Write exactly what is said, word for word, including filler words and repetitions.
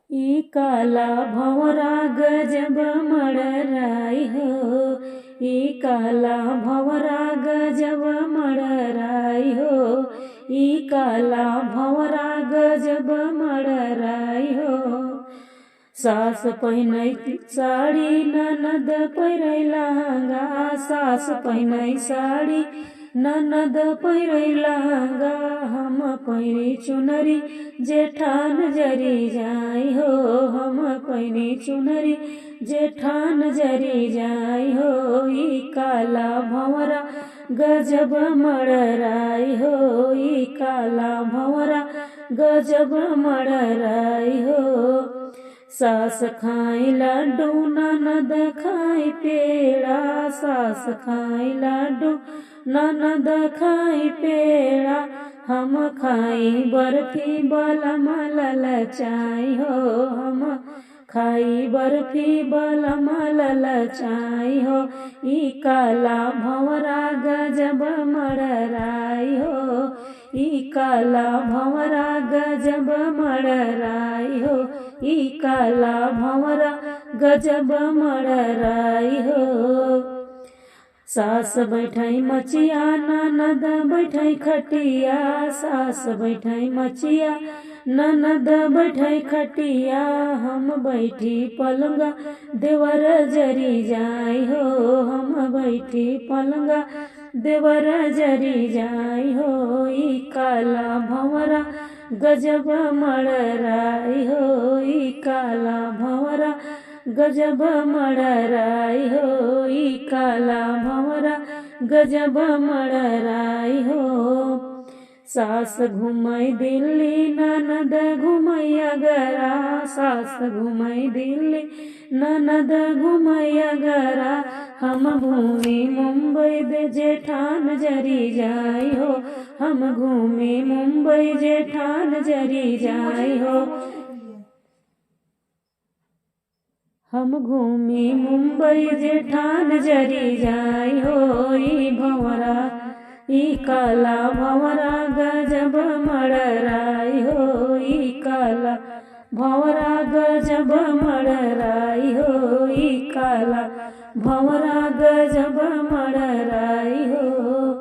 ई काला भँवरा गजब मड़राई हो, ई काला भँवरा गजब मड़राई हो, ई काला भँवरा गजब मड़राई हो। सास पहिनै साड़ी ननद पहिरै लहंगा, सास पहिनै साड़ी ननद पहिरै लहंगा, हम पहिरी चुनरी जेठान जरी जाई हो, हम पहिरी चुनरी जेठान जरी जाई हो। ई काला भँवरा गजब मड़राई हो, ई काला भँवरा गजब मड़राई हो। सास खाई लड्डू ननद खाई पेड़ा, सास खाई लड्डू ननद खाई पेड़ा, हम खाई बर्फी बलम ललचाई हो, हम खाई बर्फी बलम ललचाई हो। ई काला भँवरा गजब मड़राई हो, ई काला भँवरा गजब मड़राई हो, ई काला भँवरा गजब मड़राई हो। सास बैठै मचिया ननद बैठै खटिया, सास बैठै मचिया ननद बैठै खटिया, हम बैठी पलंगा देवर जरी जाई हो, हम बैठी पलंगा देवर जरी जाई हो। ई काला भँवरा गजब मड़राई हो, ई काला भँवरा गजब मड़राई हो, ई काला भँवरा गजब मड़राई हो। सास घुमै दिल्ली ननद घुमै अगरा, सास घुमै दिल्ली ननद घुमै अगरा, हम घूमी मुंबई दे जेठान जरी जाई हो, हम घूमी मुंबई जेठान जरी जाई हो। हम घूमी मुंबई जेठान जरी जाई हो। ई भँवरा, ई काला भँवरा गजब मड़राई हो, ई काला भँवरा गजब मड़राई हो, ई काला भँवरा गजब मड़राई हो।